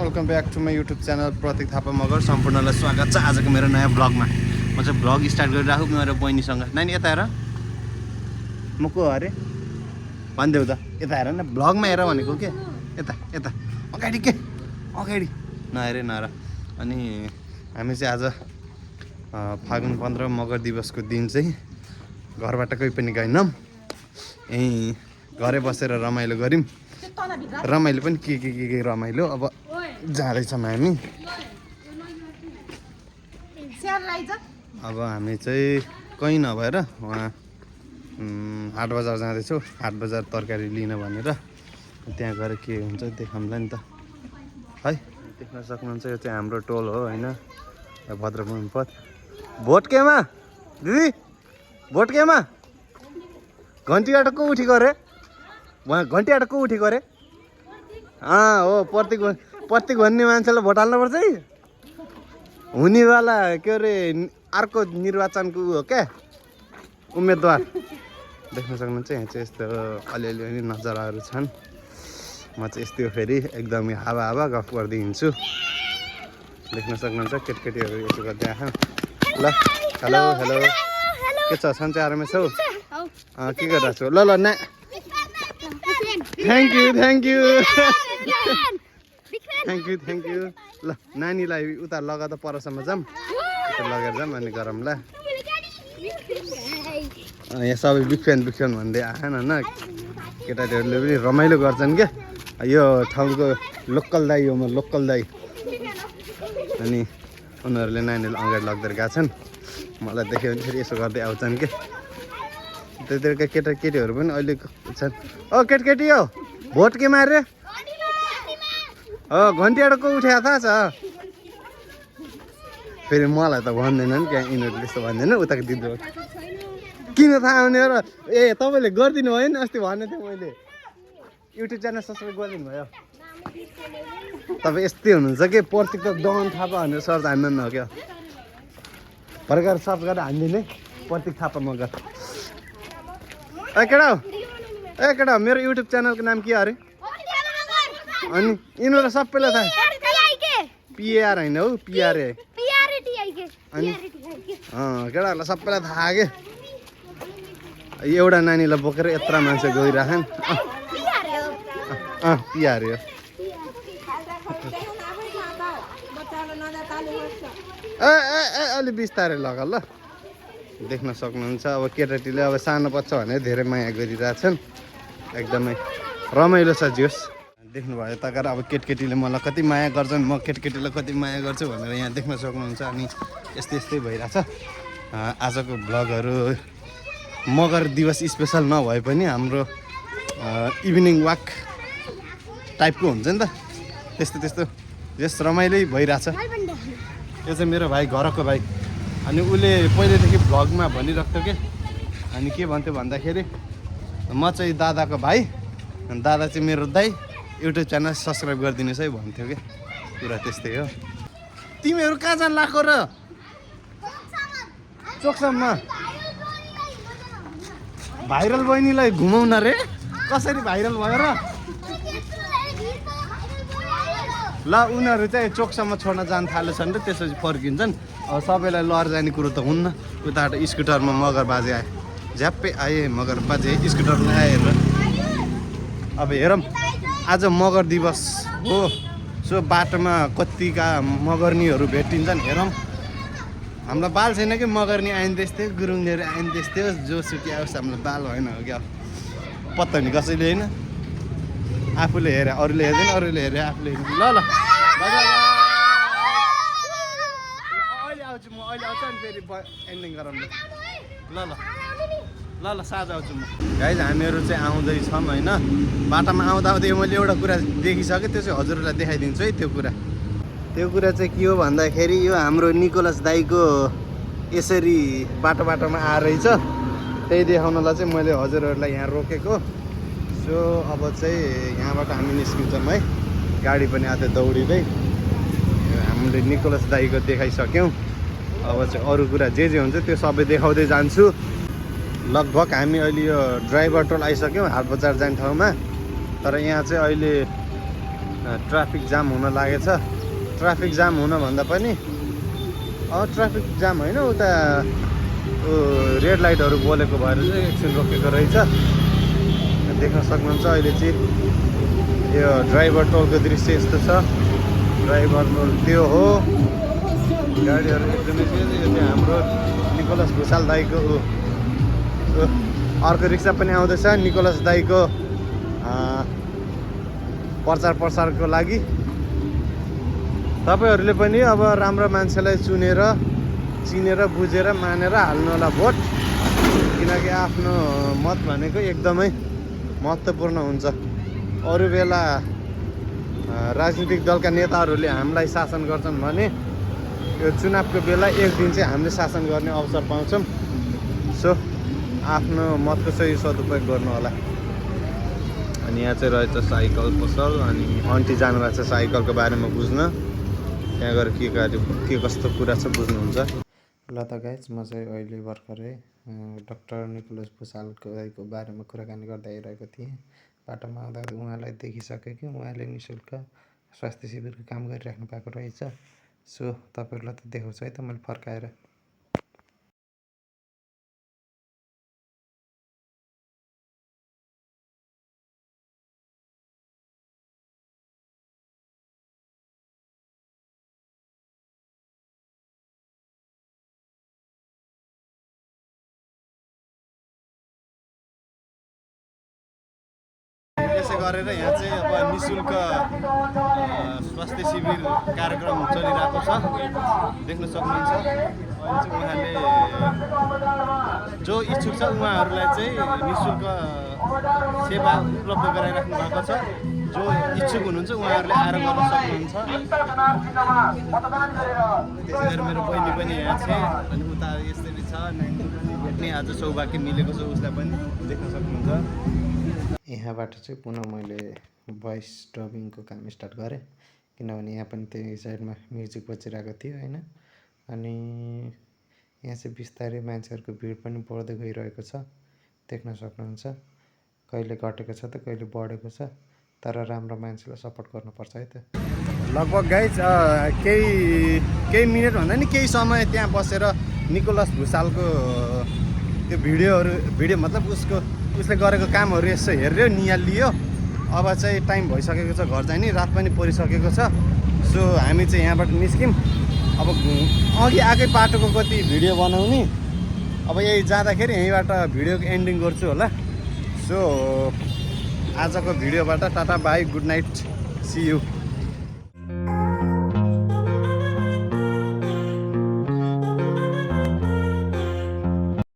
Welcome back to my YouTube channel Prateek Thapa Magar. सम्पूर्णलाई स्वागत छ आजको मेरो नयाँ ब्लगमा। म चाहिँ ब्लग स्टार्ट गरिराखु मेरो बहिनीसँग। नानी यता हेर, म को अरे भनिदेऊ त, यता हेर न, ब्लगमा हेर भनेको के, यता यता अगाडि के अगाडि नहेरे नहेर। अनि हामी चाहिँ आज फागुन 15 मगर दिवसको दिन चाहिँ घरबाट कोही पनि गएनौँ, यहीँ घरै बसेर रमाइलो गऱ्यौँ। रमाइलो पनि के रमाइलो। अब जाँदैछौँ हामी। अब हामी चाहिँ कहीँ नभएर उहाँ हाट बजार जाँदैछौँ। हाट बजार तरकारी लिन भनेर। त्यहाँ गएर के हुन्छ देखाउँला नि त है। देख्न सक्नुहुन्छ यो चाहिँ हाम्रो टोल हो होइन, भद्रमुनिपथ। भोट केमा दिदी, भोट केमा? घन्टीबाट को उठेको अरे? उहाँ घन्टीबाट को उठेको अरे? हो प्रतीक भन्ने मान्छेलाई भोट हाल्नुपर्छ है। हुनेवाला के अरे अर्को निर्वाचनको हो क्या उम्मेदवार। देख्न सक्नुहुन्छ यहाँ चाहिँ यस्तो अलिअलि पनि नजाराहरू छन्। म चाहिँ यस्तो फेरि एकदमै हावा गफ गर्दै हिँड्छु। देख्न सक्नुहुन्छ केटकेटीहरू यसो गर्दै आएको। ल हेलो हेलो, के छ सन्चै आरामै छौ? के गरिरहेको छु? ल ना थ्याङ्क यू। ल नानीलाई उता लगा त परसम्म जाऊँ, उता लगेर जाऊँ अनि गरौँ ल। यहाँ सबै बिग फ्यान भन्दै आएन न, केटाहरूले पनि रमाइलो गर्छन् क्या। यो ठाउँको लोकल दाई हो, म लोकल दाई। अनि उनीहरूले नानीलाई अगाडि लग्दै गएको छन्। मलाई देख्यो भने फेरि यसो गर्दै आउँछन् क्या। त्यतिखेरका केटाकेटीहरू पनि अहिले छन्। केटकेटी हो भोट के मारे? घन्टीबाट को उठ्या थाहा छ? फेरि मलाई त भन्दैनन् क्या, यिनीहरूले त्यस्तो भन्दैन। उताको दिदी किन थाहा हुने र? तपाईँले गरिदिनु भयो नि, अस्ति भनेको थिएँ मैले। युट्युब च्यानल सब्सक्राइब गरिदिनु भयो? तपाईँ यस्तै हुनुहुन्छ कि प्रतीक त दहन थापा भनेर सर्च हान्नु न क्या। भर्खर सर्च गरेर हान्दिने प्रतीक थापा मगर। केटा मेरो युट्युब च्यानलको नाम के अरे? अनि यिनीहरू सबैलाई थाहा? पिआर होइन हौ, पिआरए। अनि केटाहरूलाई सबैलाई थाहा के? एउटा नानीलाई बोकेर यत्रो मान्छे गइरहेछन्। पिआरए हो। अलि बिस्तारै लगा ल। देख्न सक्नुहुन्छ अब केटाटीले अब सानो बच्चा भनेर धेरै माया गरिरहेछन्। एकदमै रमाइलो छ जोस्। देख्नुभयो त गएर अब केटकेटीले मलाई कति माया गर्छन्, म केटकेटीलाई कति माया गर्छु भनेर यहाँ देख्न सक्नुहुन्छ। अनि यस्तै भइरहेछ आजको ब्लगहरू। मगर दिवस स्पेसल नभए पनि हाम्रो इभिनिङ वाक टाइपको हुन्छ नि त, त्यस्तो जस रमाइलै भइरहेछ। यो चाहिँ मेरो भाइ, घरको भाइ। अनि उसले पहिल्यैदेखि भ्लगमा भनिरहेको थियो कि, अनि के भन्थ्यो भन्दाखेरि म चाहिँ दादाको भाइ, दादा चाहिँ मेरो दाइ, युट्युब च्यानल सब्सक्राइब गरिदिनुहोस् है भन्थ्यो कि। कुरा त्यस्तै हो। तिमीहरू कहाँ जान लाग्यो र? चोकसम्म भाइरल बहिनीलाई घुमाउन रे? कसरी भाइरल भयो र? ल उनीहरू चाहिँ चोकसम्म छोड्न जान थालेछन् र त्यसपछि फर्किन्छन्। अब सबैलाई लहर जाने कुरो त हुन्न। उताबाट स्कुटरमा मगर बाजे आए, झ्याप्पै आए मगर बाजे स्कुटरमा आएर। अब हेरौँ आज मगर दिवस हो, सो बाटोमा कतिका मगर्नीहरू भेटिन्छन् हेरौँ। हामीलाई बाल छैन कि मगर्नी आइन्दैछ थियो, गुरुङहरू आइन्दैछ थियो, जो सुकी आओस् हामीलाई बाल भएन हो क्या। पत्ता नि कसैले होइन, आफूले हेरे अरूले हेर्दैन, अरूले हेरे आफूले हेर्दैन। ल अहिले आउँछु म, अहिले आउँछु अनि फेरि एन्डिङ गरौँ ल साँझ आउँछु म। गाइज हामीहरू चाहिँ आउँदैछौँ होइन। बाटोमा आउँदा मैले एउटा कुरा देखिसकेँ, त्यो चाहिँ हजुरहरूलाई देखाइदिन्छु है। त्यो कुरा चाहिँ के हो भन्दाखेरि यो हाम्रो निकोलस दाईको यसरी बाटोमा आएर रहेछ, त्यही देखाउनलाई चाहिँ मैले हजुरहरूलाई यहाँ रोकेको। सो अब चाहिँ यहाँबाट हामी निस्किन्छौँ है। गाडी पनि आएको दौडिँदै। हामीले निकोलस दाईको देखाइसक्यौँ। अब चाहिँ अरू कुरा जे हुन्छ त्यो सबै देखाउँदै जान्छु। लगभग हामी अहिले यो ड्राइभर टोल आइसक्यौँ हाट बजार जाने ठाउँमा। तर यहाँ चाहिँ अहिले ट्राफिक जाम हुन लागेछ। ट्राफिक जाम हुन भन्दा पनि ट्राफिक जाम होइन, उता रेड लाइटहरू बोलेको भएर चाहिँ एकछिन रोकेको रहेछ। देख्न सक्नुहुन्छ अहिले चाहिँ यो ड्राइभर टोलको दृश्य यस्तो छ। ड्राइभर टोल त्यो हो, गाडीहरू एकदमै यो चाहिँ हाम्रो निकोलस भुसाल दाईको अर्को रिक्सा पनि आउँदैछ निकोलस दाईको प्रचार प्रसारको लागि। तपाईँहरूले पनि अब राम्रो मान्छेलाई चिनेर बुझेर मानेर हाल्नु होला भोट, किनकि आफ्नो मत भनेको एकदमै महत्त्वपूर्ण हुन्छ। अरू बेला राजनीतिक दलका नेताहरूले हामीलाई शासन गर्छन् भने यो चुनावको बेला एक दिन चाहिँ हामीले शासन गर्ने अवसर पाउँछौँ। सो आफ्नो मतको सही सदुपयोग गर्नु होला। अनि यहाँ चाहिँ रहेछ साइकल पसल, अनि आन्टी जानुभएको छ साइकलको बारेमा बुझ्न। त्यहाँ गएर के कस्तो कुरा छ बुझ्नुहुन्छ। ल त गाइज, म चाहिँ अहिले भर्खरै डाक्टर निकोलस भुसालको बारेमा कुराकानी गर्दै आइरहेको थिएँ। बाटोमा आउँदा उहाँलाई देखिसकेँ कि उहाँले निःशुल्क स्वास्थ्य शिविरको काम गरिराख्नु भएको रहेछ। सो तपाईँहरूलाई त देखाउँछु है त मैले फर्काएर। यसै गरेर यहाँ चाहिँ अब निःशुल्क स्वास्थ्य शिविर कार्यक्रम चलिरहेको छ, देख्न सक्नुहुन्छ। अहिले चाहिँ उहाँले जो इच्छुक छ उहाँहरूलाई चाहिँ निःशुल्क सेवा उपलब्ध गराइराख्नु भएको छ। जो इच्छुक हुनुहुन्छ उहाँहरूले आएर गर्न सक्नुहुन्छ। त्यसै गरी मेरो बहिनी पनि यहाँ छ, अनि उता यसरी छ भेट्ने आज सौभाग्य मिलेको छ उसलाई पनि देख्न सक्नुहुन्छ। यहाँबाट चाहिँ पुनः मैले भोइस डबिङको काम स्टार्ट गरेँ, किनभने यहाँ पनि त्यही साइडमा म्युजिक बजिरहेको थियो होइन। अनि यहाँ चाहिँ बिस्तारै मान्छेहरूको भिड पनि बढ्दै गइरहेको छ, देख्न सक्नुहुन्छ। कहिले घटेको छ त कहिले बढेको छ, तर राम्रो मान्छेलाई सपोर्ट गर्नुपर्छ है त। लगभग गाइज केही मिनट भन्दा नि केही समय त्यहाँ बसेर निकोलस भुसालको त्यो भिडियो मतलब उसले गरेको कामहरू यसो हेऱ्यो, निहालियो। अब चाहिँ टाइम भइसकेको छ घर जाने, रात पनि परिसकेको छ। सो हामी चाहिँ यहाँबाट निस्क्यौँ। अब अघि आएकै बाटोको कति भिडियो बनाउने, अब यही जाँदाखेरि यहीँबाट भिडियोको एन्डिङ गर्छु होला। सो आजको भिडियोबाट tata bye, good night, see you.